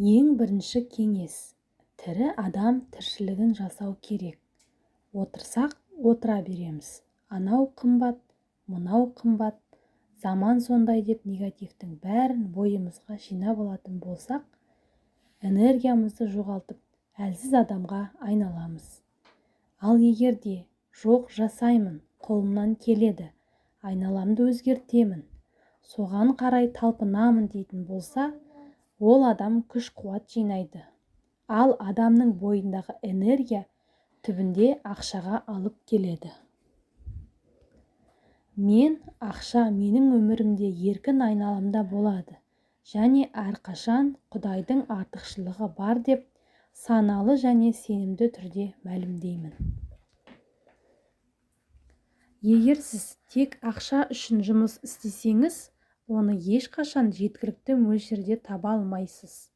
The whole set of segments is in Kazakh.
Ең бірінші кеңес: тірі адам тіршілігін жасау керек. Отырсақ, отыра береміз. Анау қымбат, мынау қымбат, заман сондай деп негативтің бәрін бойымызға жинап алатын болсақ, энергиямызды жоғалтып, әлсіз адамға айналамыз. Ал егер де жоқ, жасаймын, қолымнан келеді, айналамды өзгертемін, соған қарай талпынамын дейтін болса, ол адам күш-қуат жинайды. Ал адамның бойындағы энергия түбінде ақшаға алып келеді. Мен ақша менің өмірімде еркін айналамда болады және әрқашан Құдайдың артықшылығы бар деп саналы және сенімді түрде мәлімдеймін. Егер сіз тек ақша үшін жұмыс істесеңіз, оны ешқашан жеткілікті мөлшерде таба алмайсыз.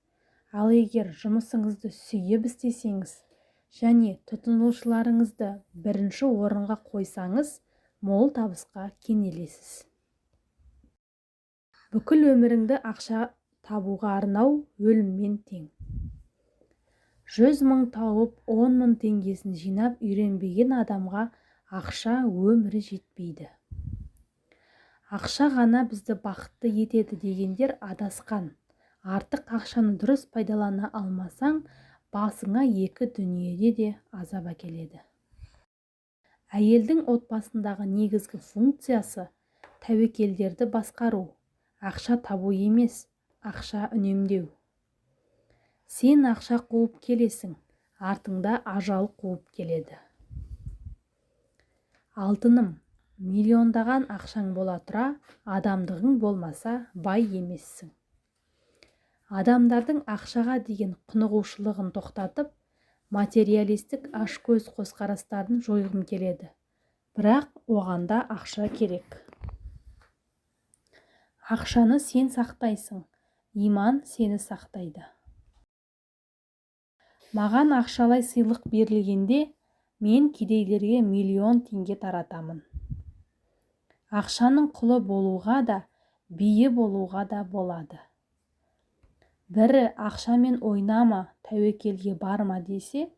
Ал егер жұмысыңызды сүйіп істесеңіз және тұтынушыларыңызды бірінші орынға қойсаңыз, мол табысқа кенелесіз. Бүкіл өміріңді ақша табуға арнау өліммен тең. 100 000 тауып, 10 000 теңгесін жинап үйренбеген адамға ақша өмірі жетпейді. Ақша ғана бізді бақытты етеді дегендер адасқан. Артық ақшаны дұрыс пайдалана алмасаң, басыңа екі дүниеде де азап әкеледі. Әйелдің отбасындағы негізгі функциясы тәуекелдерді басқару, ақша табу емес, ақша үнемдеу. Сен ақша қуып келесің, артыңда ажал қуып келеді. Алтыным, миллиондаған ақшаң бола тұра, адамдығың болмаса, бай емессің. Адамдардың ақшаға деген құнығушылығын тоқтатып, материалистік ашкөз көзқарастарын жойғым келеді. Бірақ оған да ақша керек. Ақшаны сен сақтайсың, иман сені сақтайды. Маған ақшалай сыйлық берілгенде, мен кедейлерге миллион теңге таратамын. Ақшаның құлы болуға да, биі болуға да болады. Бірі ақшамен ойнама, тәуекелге барма десе,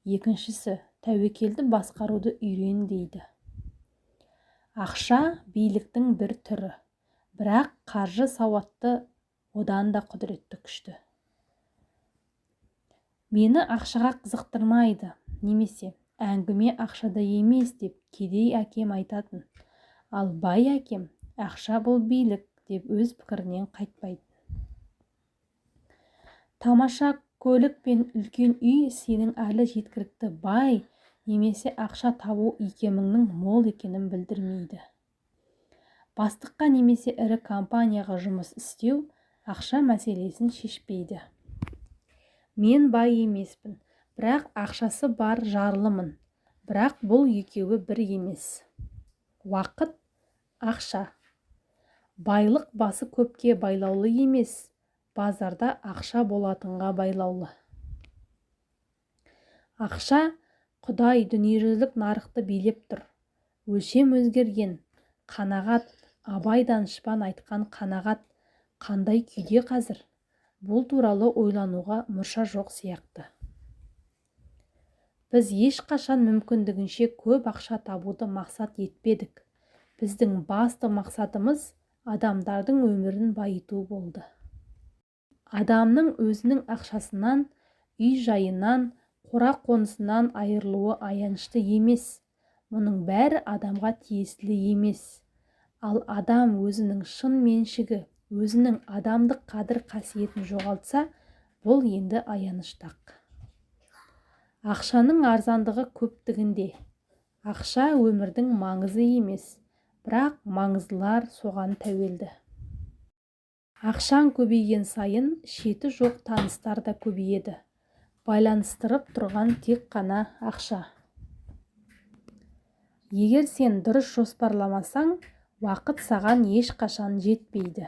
екіншісі тәуекелді басқаруды үйрен дейді. Ақша биліктің бір түрі, бірақ қаржы сауатты одан да құдіретті күшті. Мені ақшаға қызықтырмайды немесе әңгіме ақшада емес деп кедей әкем айтатын, ал бай әкем ақша бұл билік деп өз пікірінен қайтпайтын. Тамаша көлік пен үлкен үй сенің әлі жеткілікті бай немесе ақша табу икеміңнің мол екенін білдірмейді. Бастыққа немесе ірі компанияға жұмыс істеу ақша мәселесін шешпейді. Мен бай емеспін, бірақ ақшасы бар жарлымын, бірақ бұл екеуі бір емес. Уақыт – ақша. Байлық басы көпке байлаулы емес, базарда ақша болатынға байлаулы. Ақша Құдай дүниежүзілік нарықты билеп тұр. Өлшем өзгерген. Қанағат, Абай данышпан айтқан қанағат қандай күйде қазір? Бұл туралы ойлануға мұрша жоқ сияқты. Біз ешқашан мүмкіндігінше көп ақша табуды мақсат етпедік. Біздің басты мақсатымыз адамдардың өмірін байыту болды. Адамның өзінің ақшасынан, үй-жайынан, қора-қонысынан айырылуы аянышты емес. Мұның бәрі адамға тиесілі емес. Ал адам өзінің шын меншігі, өзінің адамдық қадір-қасиетін жоғалтса, бұл енді аянышты-ақ. Ақшаның арзандығы көптігінде. Ақша өмірдің маңызы емес, бірақ маңыздылар соған тәуелді. Ақшаң көбейген сайын шеті жоқ таныстар да көбейеді. Байланыстырып тұрған тек қана ақша. Егер сен дұрыс жоспарламасаң, уақыт саған ешқашан жетпейді.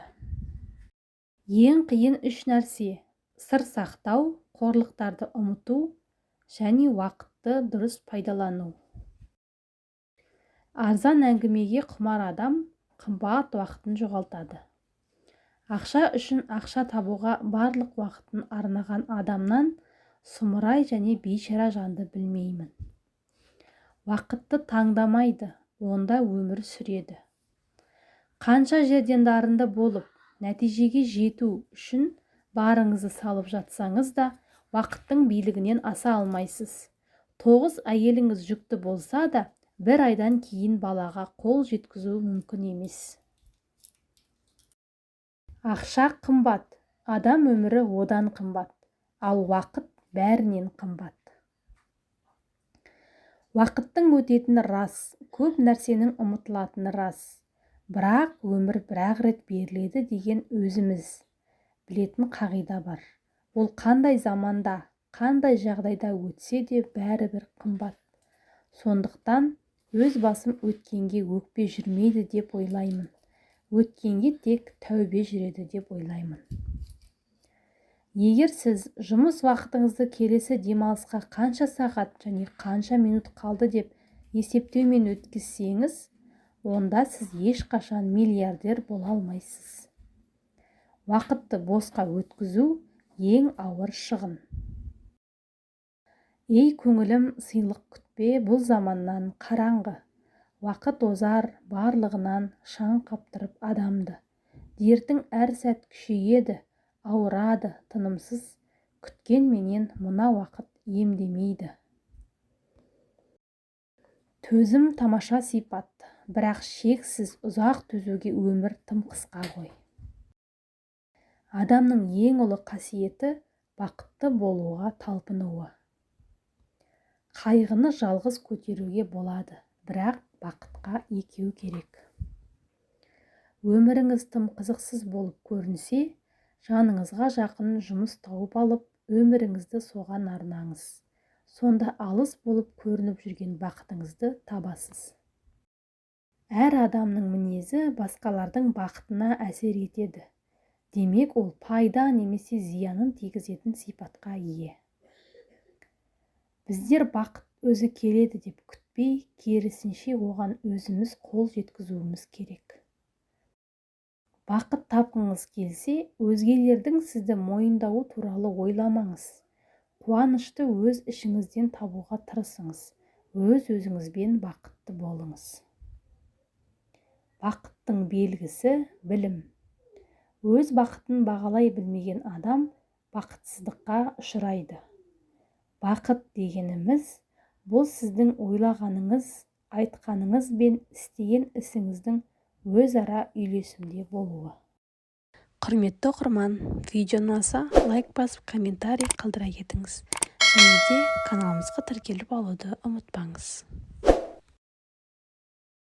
Ең қиын үш нәрсе: сыр сақтау, қорлықтарды ұмыту және уақытты дұрыс пайдалану. Арзан әңгімеге құмар адам қымбат уақытын жоғалтады. Ақша үшін ақша табуға барлық уақытын арнаған адамнан сұмырай және бейшара жанды білмеймін. Уақытты таңдамайды, онда өмір сүреді. Қанша жерден дарынды болып, нәтижеге жету үшін барыңызды салып жатсаңыз да, уақыттың билігінен аса алмайсыз. 9 әйеліңіз жүкті болса да, бір айдан кейін балаға қол жеткізу мүмкін емес. Ақша қымбат, адам өмірі одан қымбат, ал уақыт бәрінен қымбат. Уақыттың өтетіні рас, көп нәрсенің ұмытылатыны рас. Бірақ өмір бір-ақ рет беріледі деген өзіміз білетін қағида бар. Ол қандай заманда, қандай жағдайда өтсе де бәрібір қымбат. Сондықтан өз басым өткенге өкпе жүрмейді деп ойлаймын. Өткенге тек тәубе жүреді деп ойлаймын. Егер сіз жұмыс уақытыңызды келесі демалысқа қанша сағат және қанша минут қалды деп есептеумен өткізсеңіз, онда сіз ешқашан миллиардер бола алмайсыз. Уақытты босқа өткізу ең ауыр шығын. Ей көңілім, сыйлық күтпе бұл заманнан қараңғы. Уақыт озар барлығынан шаң қаптырып адамды. Дертің әр сәт күшейеді, ауырады тынымсыз, күткенменен мына уақыт емдемейді. Төзім тамаша сипат, бірақ шексіз ұзақ төзуге өмір тым қысқа ғой. Адамның ең ұлы қасиеті бақытты болуға талпынуы. Қайғыны жалғыз көтеруге болады, бірақ бақытқа екеу керек. Өміріңіз тым қызықсыз болып көрінсе, жаныңызға жақын жұмыс тауып алып, өміріңізді соған арнаңыз. Сонда алыс болып көрініп жүрген бақытыңызды табасыз. Әр адамның мінезі басқалардың бақытына әсер етеді. Демек, ол пайда немесе зиянын тигізетін сипатқа ие. Біздер бақыт өзі келеді деп күтпей, керісінше оған өзіміз қол жеткізуіміз керек. Бақыт тапқыңыз келсе, өзгелердің сізді мойындауы туралы ойламаңыз. Қуанышты өз ішіңізден табуға тырысыңыз. Өз-өзіңізбен бақытты болыңыз. Бақыттың белгісі білім. Өз бақытын бағалай білмеген адам бақытсыздыққа ұшырайды. Бақыт дегеніміз бұл сіздің ойлағаныңыз, айтқаныңыз бен істеген ісіңіздің өзара үйлесімде болуы. Құрметті оқырман, видео ұнаса, лайк басып, комментарий қалдыра кетіңіз. Және де каналымызға тіркеліп алуды ұмытпаңыз.